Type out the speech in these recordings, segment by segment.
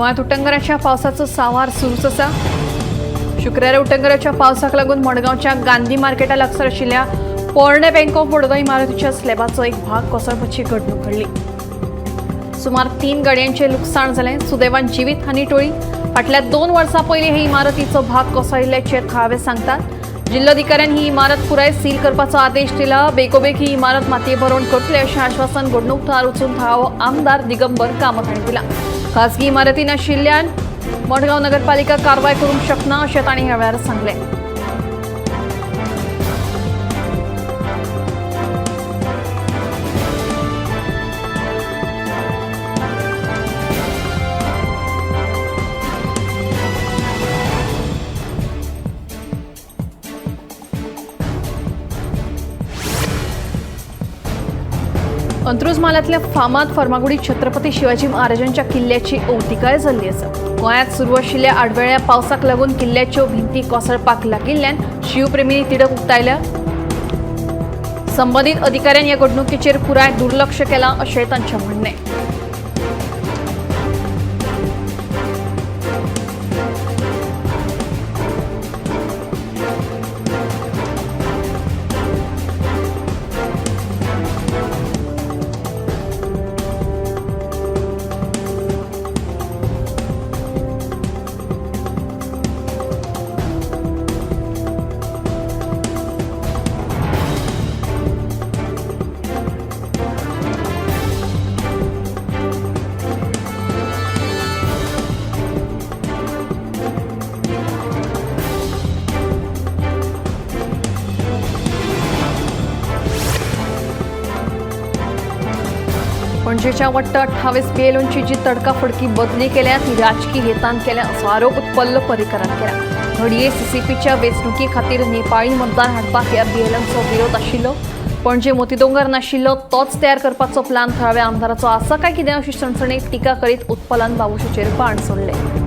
गोंयांत उटंगराच्या पावसाचो सांवार सुरूच आसा. शुक्रारा उटंगराच्या पावसाक लागून मडगांवच्या गांधी मार्केटा लागसार आशिल्ल्या पोरणे बँक ऑफ बडोदा इमारतीच्या स्लॅबाचो एक भाग कोसळपाची घडणूक घडली. सुमार 3 गाडयांचें लुकसाण जालें. सुदैवान जिवीत हानी टळी. फाटल्या 2 वर्सां पयलीं हे इमारतीचो भाग कोसळिल्ल्याचे थळावे सांगतात. जिल्लोधिकाऱ्यान ही इमारत पुराय सील करपाचो आदेश दिला. बेगोबेग ही इमारत मातये भरवण करतले अशें आश्वासन घडणूक थळार वचून थळावो आमदार दिगंबर कामत हांणी दिला. खासगी इमारती नाशिल्ल्यान मडगांव नगरपालिका कारवाय करूंक शकना अशें तांणी ह्या वेळार सांगलें. अंत्रुज म्हालांतल्या फामाद फर्मागुडी छत्रपती शिवाजी महाराजांच्या किल्ल्याची अवतिकाय जाल्ली आसा. गोंयांत सुरू आशिल्ल्या आडवेळ्या पावसाक लागून किल्ल्याच्यो भिंती कोसळपाक लागिल्ल्यान शिवप्रेमींनी तिडक उक्तायल्या. संबंदीत अधिकाऱ्यांनी ह्या घडणुकेचेर पुराय दुर्लक्ष केलां अशें तांचें म्हणणें. पणजेच्या वट्ट 28 बीएलओंची जी तडकाफडकी बदली केल्या ती राजकी हेतान केल्या असो आरोप उत्पल्ल पर्रीकरान केला. घडये सीसीपीच्या वेंचणुके खातीर नेपाळी मतदान हाडपाक ह्या बीएलओंचो विरोध आशिल्लो. पणजे मोतीदोंगर नाशिल्लो तोच तयार करपाचो प्लान थळाव्या आमदाराचो आसा काय कितें अशी सणसणीत टिका करीत उत्पलान बाबूशाचेर बाण सोडले.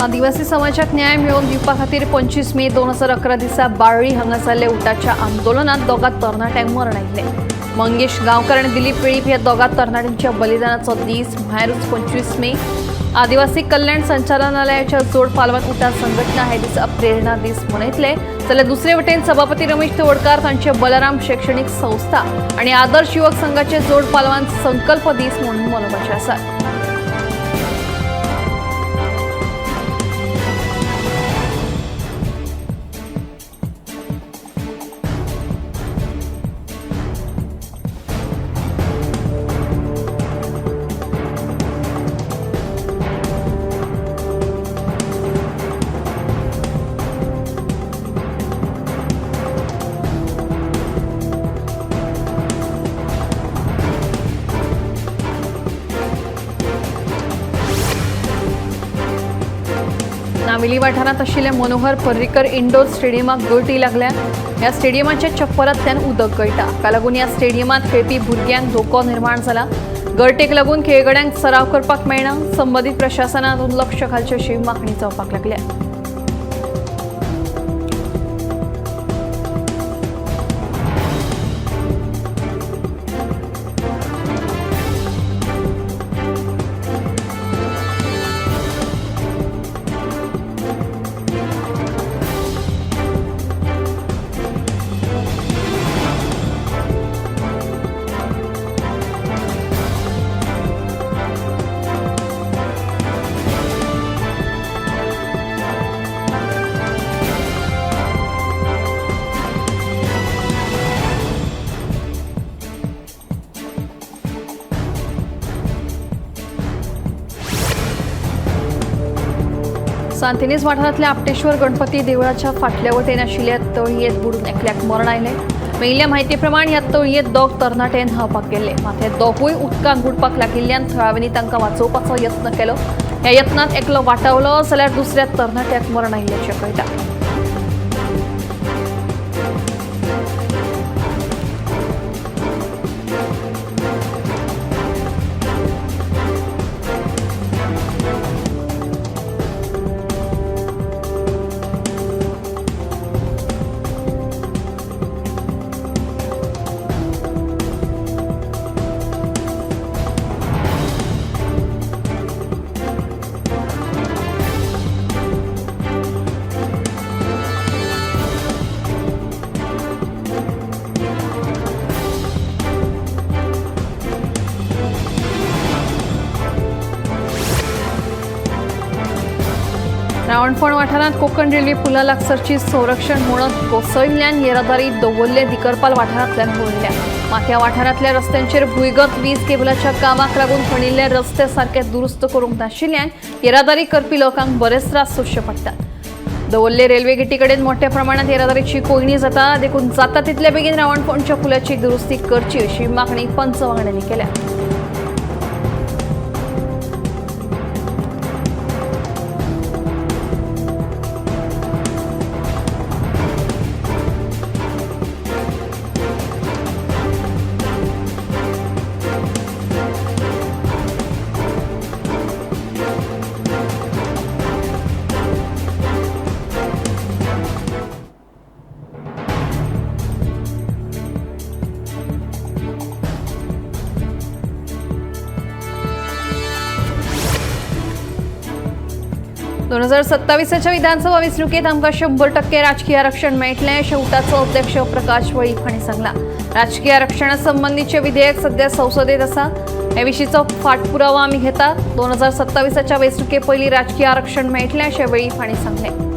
आदिवासी समाजाक न्याय मेळोवन दिवपा खातीर 25 मे 2011 दिसा बाळ्ळी हांगा जाल्ल्या उटाच्या आंदोलनात दोगा तरणाट्यांक मरण आयिल्लें. मंगेश गांवकर आनी दिलीप वेळीप ह्या दोगा तरणाट्यांच्या बलिदानाचो दीस म्हळ्यारूच 25 मे. आदिवासी कल्याण संचालनालयाच्या जोड पालवान उटा संघटना हे दिसा प्रेरणा दीस मनयतले. जाल्यार दुसरे वटेन सभापती रमेश तवडकार तांचे बलराम शैक्षणिक संस्था आनी आदर्श युवक संघाचे जोड पालवान संकल्प दीस म्हणून मनोवपाचे आसात. नावेली वाठारांत आशिल्ल्या मनोहर पर्रीकर इंडोर स्टेडियमाक गळटी लागल्या. ह्या स्टेडियमाच्या छप्परांतल्यान उदक गळटा. हाका लागून ह्या स्टेडियमांत खेळपी भुरग्यांक धोको निर्माण जाला. गळटेक लागून खेळगड्यांक सराव करपाक मेळना. संबंदीत प्रशासनान लक्ष घालचें अशी मागणी जावपाक लागल्या. सांतिनेज वाठारांतल्या आपटेश्वर गणपती देवळाच्या फाटल्या वटेन आशिल्ल्या तळयेंत बुडून एकल्याक मरण आयलें. मेळिल्ल्या म्हायती प्रमाण ह्या तळयेंत दोग तरणाटे न्हांवपाक गेल्ले, मात हे दोगूय उदकांत बुडपाक लागिल्ल्यान थळाव्यांनी तांकां वाचोवपाचो यत्न केलो. ह्या यत्नांत एकलो वाटावलो जाल्यार दुसऱ्या तरणाट्याक मरण आयिल्ल्याचें कळटा. रावणफोंड वाठारांत कोकण रेल्वे पुला लागसरची संरक्षण म्हणत कोसळिल्ल्यान येरादारी दवरले दिकरपाल वाठारांतल्यान वळिल्ल्या. मात ह्या वाठारांतल्या रस्त्यांचेर भुंयगत वीज केबलाच्या कामाक लागून खणिल्ले रस्ते सारके दुरुस्त करूंक नाशिल्ल्यान येरादारी करपी लोकांक बरेच त्रास सोंसचे पडटात. दवरले रेल्वे गेटी कडेन मोठ्या प्रमाणात येरादारीची कोंयडी जाता, देखून जाता तितले बेगीन रावणफोंडच्या पुलाची दुरुस्ती करची अशी मागणी पंच वांगड्यांनी केल्या. दोन हजार सत्तावीसाच्या विधानसभा वेंचणुकेत आमकां 100% राजकीय आरक्षण मेळटलें अशें उटाचो अध्यक्ष प्रकाश वळीप हांणी सांगलां. राजकीय आरक्षणा संबंदीचें विधेयक सध्या संसदेत आसा. हे विशींचो फाटपुरावो आमी घेतात. 2027च्या वेंचणुके पयलीं राजकीय आरक्षण मेळटलें अशें वेळीप हांणी सांगलें.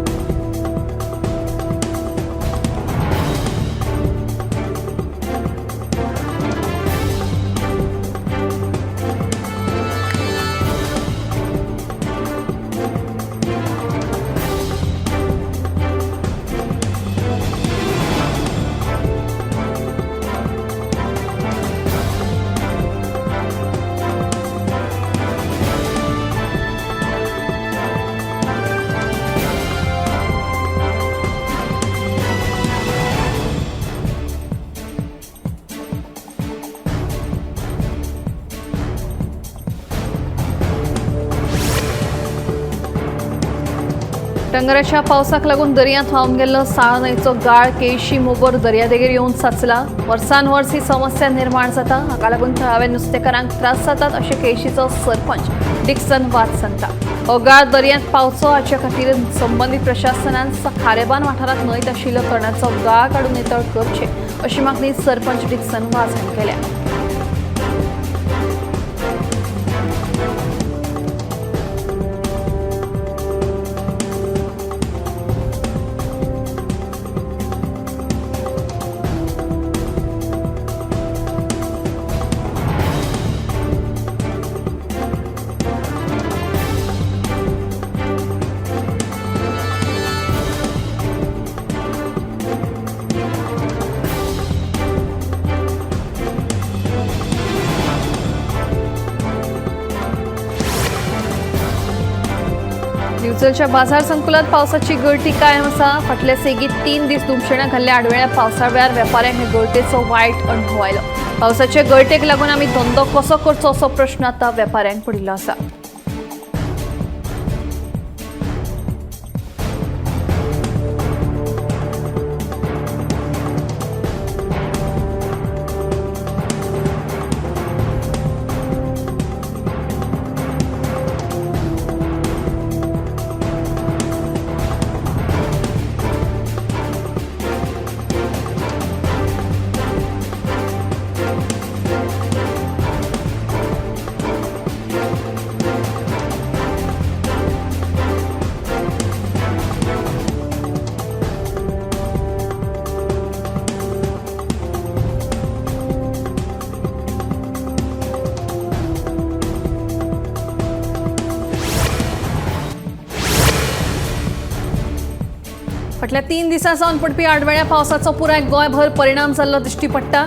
टंगराच्या पावसाक लागून दर्यांत व्हांवन गेल्लो साळ न्हंयचो गाळ केळशी मोबर दर्यादेगेर येवन साचला. वर्सान वर्स ही समस्या निर्माण जाता. हाका लागून थळाव्या नुस्तेकारांक त्रास जातात अशें केळशीचो सरपंच डिक्सन वाद सांगता. हो गाळ दर्यांत पावचो हाचे खातीर संबंदीत प्रशासनान खारेबान वाठारांत न्हंयत आशिल्लो करणाचो गाळ काडून नितळ करचे अशी मागणी सरपंच डिक्सन वाज हांणी केल्या. दिवचलच्या बाजार संकुलात पावसाची गळटी कायम आसा. फाटल्या सेगीत 3 दीस धुमशेणां घाल्ल्या आडवेळ्या पावसा वेळार वेपाऱ्यांक हे गळटेचो वायट अणभव आयलो. पावसाचे गळटेक लागून आमी धंदो कसो करचो असो प्रश्न आतां वेपाऱ्यांक पडिल्लो आसा. फाटल्या 3 दिसां सावन पडपी आडवेळ्या पावसाचो पुराय गोंयभर परिणाम जाल्लो दिश्टी पडटा।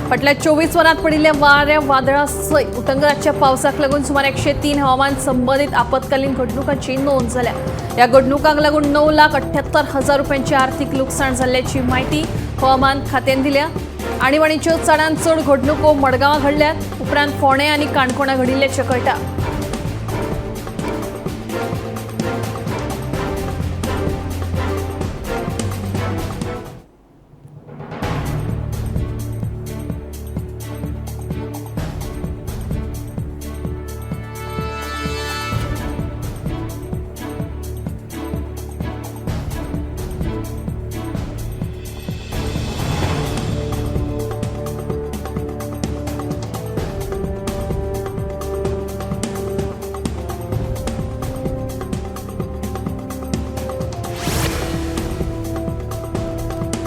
फाटल्या 24 वरांत पडिल्ल्या वाऱ्या वादळा सयत उटंगराच्या पावसाक लागून सुमार 103 हवामान संबंदीत आपत्कालीन घडणुकांची नोंद जाल्या। ह्या घडणुकांक लागून 9,78,000 रुपयांची आर्थिक लुकसाण जाल्ल्याची म्हायती हवामान खात्यान दिल्या। आणीबाणीच्यो चडांत चड घडणुको मडगांवां घडल्यात, उपरांत फोंडें आनी काणकोणा घडिल्ल्याचें कळटा।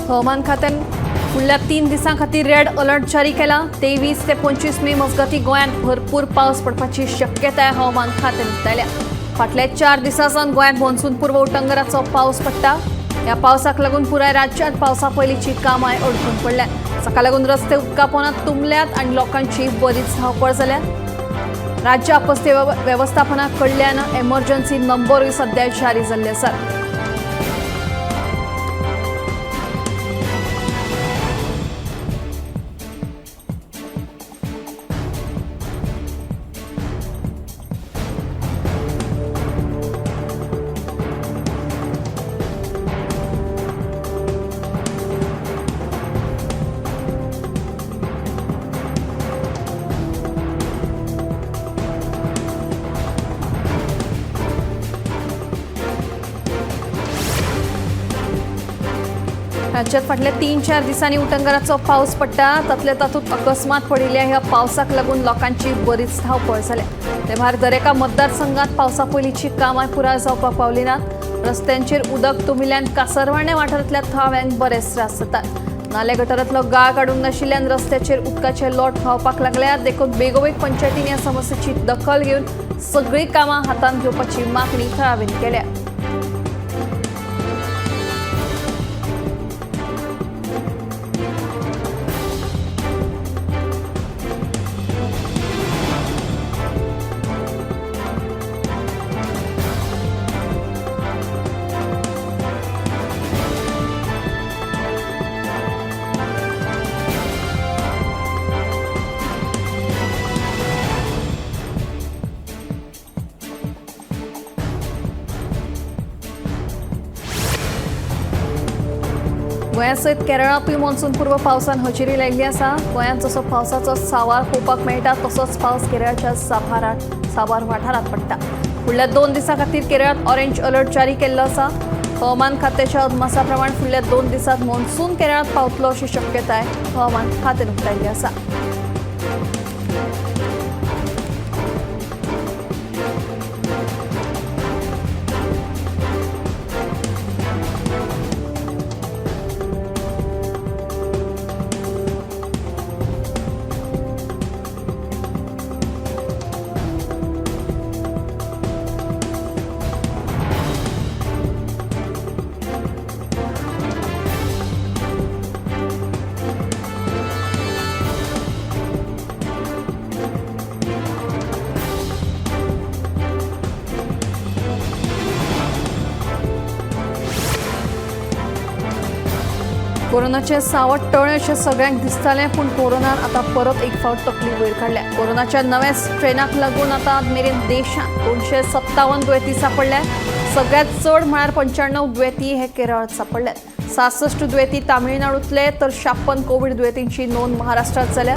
हवामान खात्यान फुडल्या 3 दिसां खातीर रेड अलर्ट जारी केला। 23 ते 25 मे मजगतीं गोंयांत भरपूर पावस पडपाची शक्यताय हवामान खात्यान उक्तायल्या। फाटल्या 4 दिसां सावन गोंयांत मॉन्सून पूर्व उटंगराचो पावस पडटा। ह्या पावसाक लागून पुराय राज्यांत पावसा पयलींची कामां अडकून पडल्यात। ताका लागून रस्ते उदका पोंदा तुंबल्यात आनी लोकांची बरीच धांवपळ जाल्या। राज्य आपत्ती वेवस्थापना कडल्यान एमर्जन्सी नंबरूय सध्या जारी जाल्ले आसात। राज्यात फाटल्या 3-4 दिसांनी उटंगराचो पावस पडटा। तातले तातूंत अकस्मात पडिल्ल्या ह्या पावसाक लागून लोकांची बरीच धांवपळ जाल्या। ते भायर दरेका मतदारसंघात पावसा पयलींची कामां पुराय जावपाक पावली नात। रस्त्यांचेर उदक तुंबिल्ल्यान कासरवाणे वाठारांतल्या थळाव्यांक बरेच त्रास जातात। नाल्या गटारांतलो गाळ काडूंक नाशिल्ल्यान रस्त्याचेर उदकाचे लोट व्हांवपाक लागल्यात। देखून बेगोबेग पंचायतीन ह्या समस्येची दखल घेवन सगळीं कामां हातांत घेवपाची मागणी थळाव्यांनी केल्या। गोंया सयत केरळांतूय मॉन्सून पूर्व पावसान हजेरी लायिल्ली आसा। गोंयांत जसो पावसाचो सावार पळोवपाक मेळटा तसोच पावस केरळाच्या साबार वाठारांत पडटा। फुडल्या 2 दिसां खातीर केरळांत ऑरेंज अलर्ट जारी केल्लो आसा। हवामान खात्याच्या अदमासा प्रमाण फुडल्या 2 दिसांत मॉन्सून केरळांत पावतलो अशी शक्यताय हवामान खात्यान उक्तायल्ली आसा। कोरोनाचे सावट टळ्ळें अशें सगळ्यांक दिसतालें, पूण कोरोनान आतां परत एक फावट तकली वयर काडल्या। कोरोनाच्या नव्या स्ट्रेनाक लागून आतां मेरेन देशांत 257 दुयेंती सांपडल्यात। सगळ्यांत चड म्हळ्यार 95 दुयेंती हे केरळांत सांपडल्यात। 66 दुयेंती तामिळनाडूंतले तर 56 कोवीड दुयेंतींची नोंद महाराष्ट्रांत जाल्या।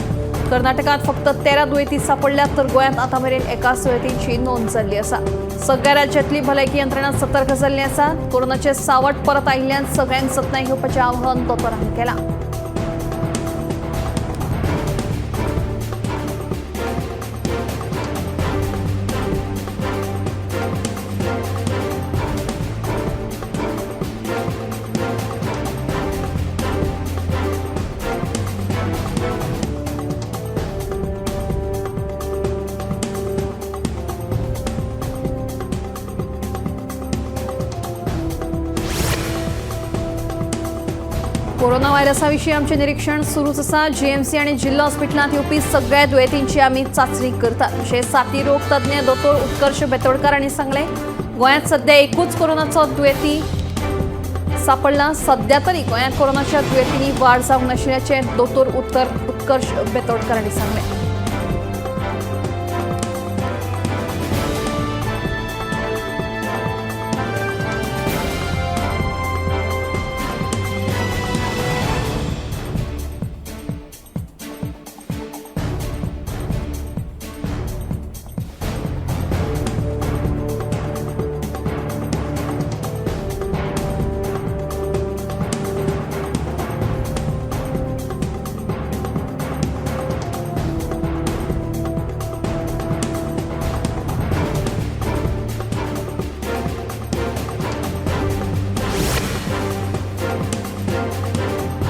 कर्नाटकांत फक्त 13 दुयेंती सांपडल्यात तर गोंयांत आतां मेरेन 1 दुयेंतींची नोंद जाल्ली आसा। सगळ्या राज्यांतली भलायकी यंत्रणा सतर्क जाल्ली आसा। कोरोनाचे सावट परत आयिल्ल्यान सगळ्यांक जतनाय घेवपाचें आवाहन दोतोरांनी केलां। कोरोना व्हायरसा विशीं आमचें निरीक्षण सुरूच आसा. जीएमसी आनी जिल्लो हॉस्पिटलांत येवपी सगळ्या दुयेंतींची आमी चांचणी करतात अशें साथी रोग तज्ञ दोतोर उत्कर्ष बेतोडकर हांणी सांगलें. गोंयांत सध्या एकूच कोरोनाचो दुयेंती सापडला. सध्या तरी गोंयांत कोरोनाच्या दुयेंतींनी वाड जावंक नाशिल्ल्याचें दोतोर उत्कर्ष बेतोडकर हांणी सांगलें.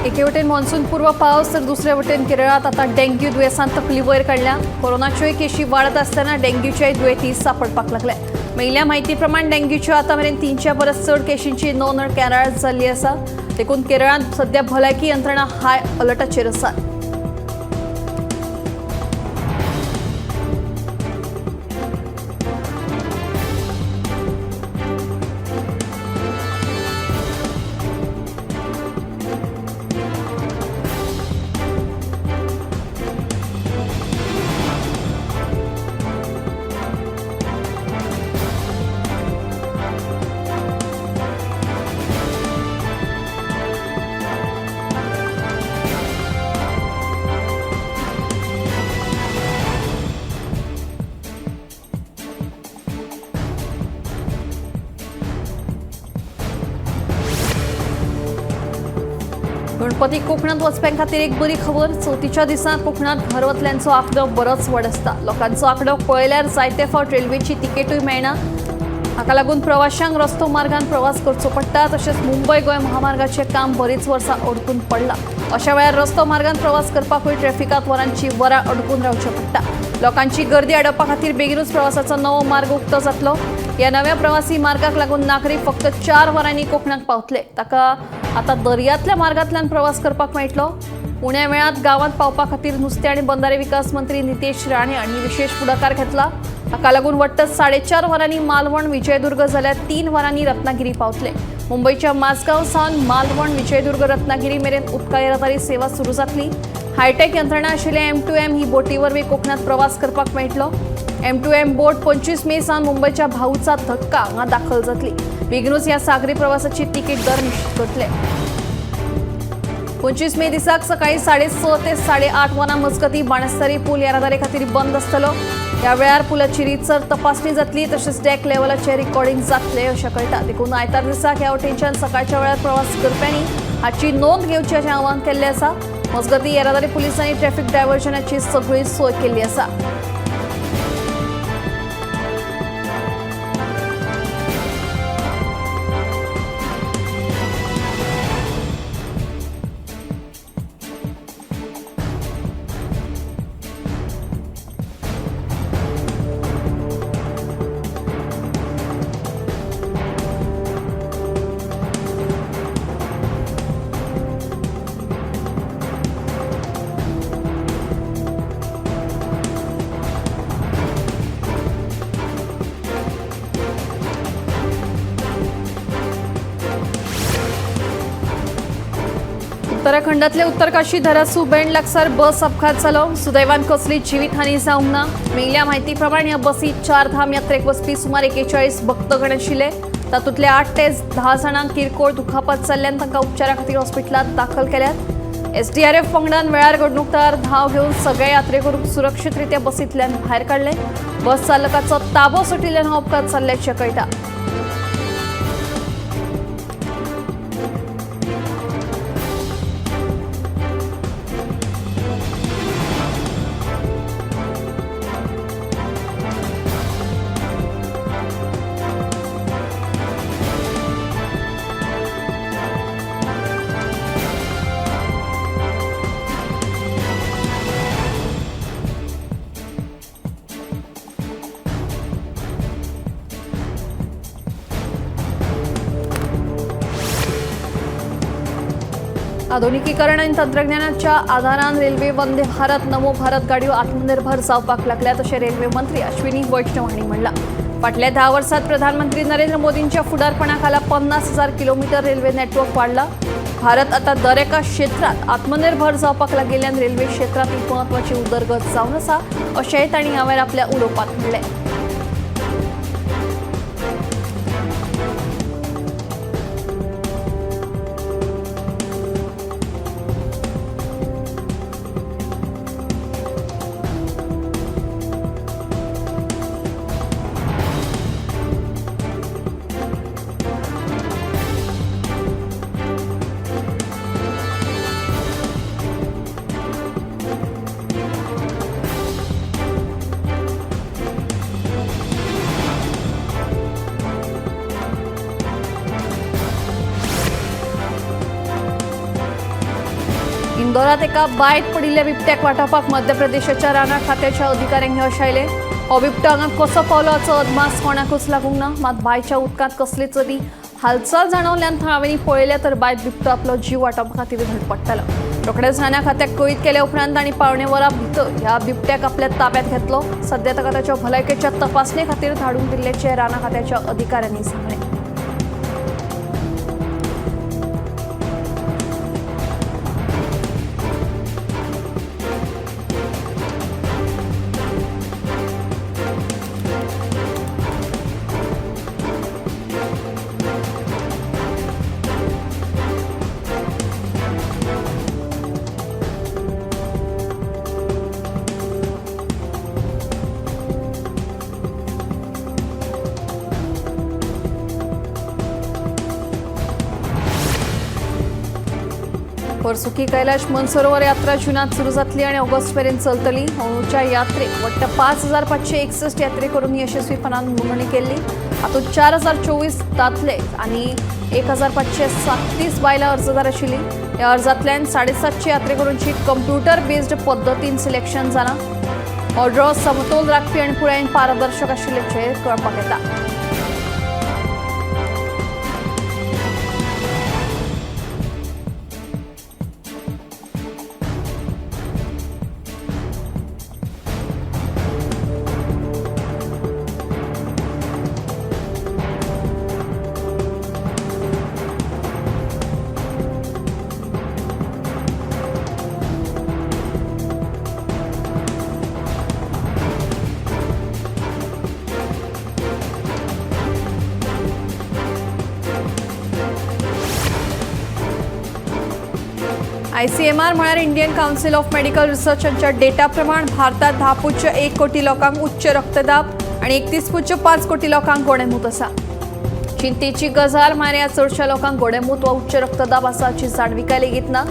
एके वटेन मॉन्सून पूर्व पावस तर दुसरे वटेन केरळात आता डेंग्यू दुयेंसान तकली वयर काडल्या. कोरोनाच्योय केशी वाडत आसतना डेंग्यूच्याय दुयेंती सापडपाक लागले. मेळिल्ल्या म्हायती प्रमाण डेंग्यूच्यो आतां मेरेन 300 परस चड केशींची नोंद केरळांत जाल्ली आसा. देखून केरळांत सध्या भलायकी यंत्रणा हाय अलर्टाचेर आसा. गणपती कोकणात वचप्यां खातीर एक बरी खबर. चवथीच्या दिसांत कोकणात घर वतल्यांचो आंकडो बरोच व्हड आसता. लोकांचो आंकडो पळयल्यार जायते फावट रेल्वेची तिकेटूय मेळना. हाका लागून प्रवाशांक रस्तो मार्गान प्रवास करचो पडटा. तशेंच मुंबय गोंय महामार्गाचें काम बरीच वर्सां अडकून पडलां. अशा वेळार रस्तो मार्गान प्रवास करपाकूय ट्रॅफिकांत वरांची वरां अडकून रावचें पडटा. लोकांची गर्दी आडोवपा खातीर बेगीनूच प्रवासाचो नवो मार्ग उक्तो जातलो. ह्या नव्या प्रवासी मार्गाक लागून नागरीक फक्त 4 वरांनी कोकणाक पावतले. ताका आतां दर्यांतल्या मार्गांतल्यान प्रवास करपाक मेळटलो. उण्या वेळांत गांवांत पावपा खातीर नुस्तें आनी बंदारे विकास मंत्री नितेश राणे हांणी विशेश फुडाकार घेतला. हाका लागून वट्ट 4.5 वरांनी मालवण विजयदुर्ग जाल्यार 3 वरांनी रत्नागिरी पावतले. मुंबयच्या माजगांव सावन मालवण विजयदुर्ग रत्नागिरी मेरेन उदका येरादारी सेवा सुरू जातली. हायटेक यंत्रणा आशिल्ल्या M2M ही बोटी वरवीं कोकणांत प्रवास करपाक मेळटलो. M2M बोट 25 मे सावन मुंबयच्या भाऊचा धक्का हांगा दाखल जातली. बेगीनूच ह्या सागरी प्रवासाची तिकीट दर निश्चित करतले. 25 मे दिसाक सकाळी 6:30 ते 8:30 वरां मजगतीं बाणस्तारी पूल येरादारी खातीर बंद आसतलो. ह्या वेळार पुलाची रितसर तपासणी जातली तशेंच डेक लेवलाचें रिकॉर्डिंग जातलें अशें कळटा. देखून आयतार दिसाक ह्या वटेनच्यान सकाळच्या वेळार प्रवास करप्यांनी हाची नोंद घेवची अशें आवाहन केल्लें आसा. मजगतीं येरादारी पुलिसांनी ट्रॅफिक डायव्हर्जनाची सगळी सोय केल्ली आसा. उत्तराखंडातले उत्तरकाशी धरासू बेंड लागसार बस अपघात जालो. सुदैवान कसली जिवीतहानी जावंक ना. मेळिल्ल्या म्हायती प्रमाण ह्या बसीत 4 धाम यात्रेक वचपी सुमार 41 भक्तगण आशिल्ले. तातूंतले 8 ते 10 जाणांक किरकोळ दुखापत जाल्ल्यान तांकां उपचारा खातीर हॉस्पिटलांत दाखल केल्यात. एसडीआरएफ पंगडान वेळार घडणूक थळार धांव घेवन सगळ्या यात्रेकरूंक सुरक्षीत रित्या बसींतल्यान भायर काडले. बस चालकाचो ताबो सुटिल्ल्यान हो अपघात जाल्ल्याचें कळटा. आधुनिकीकरण आनी तंत्रज्ञानाच्या आधारान रेल्वे वंदे भारत, नमो भारत गाडयो आत्मनिर्भर जावपाक लागल्यात अशें रेल्वे मंत्री अश्विनी वैष्णव हांणी म्हणलां. फाटल्या 10 वर्सात प्रधानमंत्री नरेंद्र मोदींच्या फुडारपणाखाला 50,000 किलोमीटर रेल्वे नेटवर्क वाडला. भारत आता दर एका क्षेत्रात आत्मनिर्भर जावपाक लागिल्ल्यान रेल्वे क्षेत्रात ही म्हत्वाची उदरगत जावन आसा अशेंय तांणी ह्या वेळार आपल्या उलोवपांत म्हणलें. इंदोरात एका बांयत पडिल्ल्या बिबट्याक वाटावपाक मध्य प्रदेशाच्या रानां खात्याच्या अधिकाऱ्यांक यश आयलें. हो बिबटो हांगा कसो पावलो हाचो अदमास कोणाकूच लागूंक ना. मात बांयच्या उदकांत कसली तरी हालचाल जाणवल्यान थळाव्यांनी पळयलें तर बांयत बिबटो आपलो जीव वाटावपा खातीर धडपडटालो. रोखडेच रानां खात्याक कळीत केल्या उपरांत तांणी 0.75 वरां भितर ह्या बिबट्याक आपल्या ताब्यात घेतलो. सध्या ताका ताच्या भलायकेच्या तपासणे खातीर धाडून दिल्ल्याचें रानां खात्याच्या अधिकाऱ्यांनी सांगलें. वर्सुकी कैलाश मनसरोवर यात्रा जुनात सुरू जातली आणि ऑगस्ट मेरेन चलतली. अंदूच्या यात्रेक वट्ट 5,561 यात्रेकरूंनी यशस्वीपणान नोंदणी केल्ली. हातूंत 4,024 दादले आनी 1,537 बायलां अर्जदार आशिल्ली. ह्या अर्जांतल्यान 750 यात्रेकरूंची कंप्युटर बेस्ड पद्दतीन सिलेक्शन जालां. हो ड्रॉ समतोल राखपी आनी पुरायेन पारदर्शक आशिल्ल्याचें कळपाक येता. आयसीएमआर म्हळ्यार Indian Council of Medical Research हांच्या डेटा प्रमाण भारतात 10.1 कोटी लोकांक उच्च रक्तदाब आनी 31.5 कोटी लोकांक गोडेंमूत आसा. चिंतेची गजाल म्हळ्यार ह्या चडशा लोकांक गोडेंमूत वा उच्च रक्तदाब आसा हाची जाणविकाय लेगीत ना.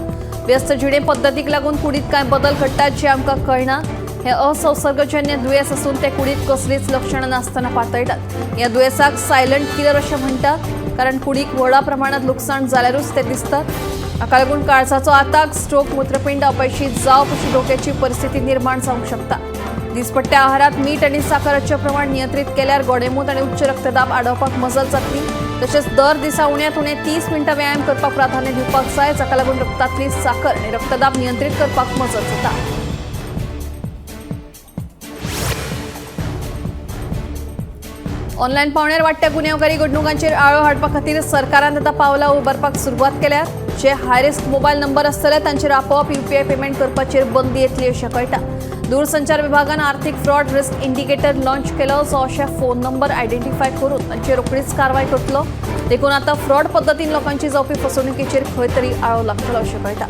व्यस्त जिणे पद्दतीक लागून कुडींत कांय बदल घडटात जे आमकां कळना. हे असंसर्गजन्य दुयेंस आसून ते कुडींत कसलीच लक्षणां नासतना पातळटात. ह्या दुयेंसाक सायलंट किलर अशें म्हणटात, कारण कुडीक व्हडा प्रमाणांत लुकसाण जाल्यारूच ते दिसतात. हाका लागून काळजाचो आताक, स्ट्रोक, मूत्रपिंड अपयशी जावप अशी धोक्याची परिस्थिती निर्माण जावंक शकता. दिसपट्ट्या आहारात मीठ आनी साकराचें प्रमाण नियंत्रीत केल्यार गोडेंमूत आनी उच्च रक्तदाब आडोवपाक मजत जातली. तशेंच दर दिसा उण्यांत उणें 30 मिनटां व्यायाम करपाक प्राधान्य दिवपाक जाय, जाका लागून रक्तांतली साकर आनी रक्तदाब नियंत्रीत करपाक मजत जाता. ऑनलायन पावण्यार वाडट्या गुन्यांवकारी घडणुकांचेर आळो हाडपा खातीर सरकारान आतां पावलां उबारपाक सुरवात केल्या. जे हाय रिस्क मोबायल नंबर आसतले तांचेर आपोआप यूपीआय पेमेंट करपाचेर बंदी येतली अशें कळटा. दूरसंचार विभागान आर्थिक फ्रॉड रिस्क इंडिकेटर लॉन्च केलो, जो अशे फोन नंबर आयडेंटिफाय करून तांचेर रोखडीच कारवाय करतलो. देखून आतां फ्रॉड पद्दतीन लोकांची जावपी फसवणुकीचेर खंय तरी आळो लागतलो अशें कळटा.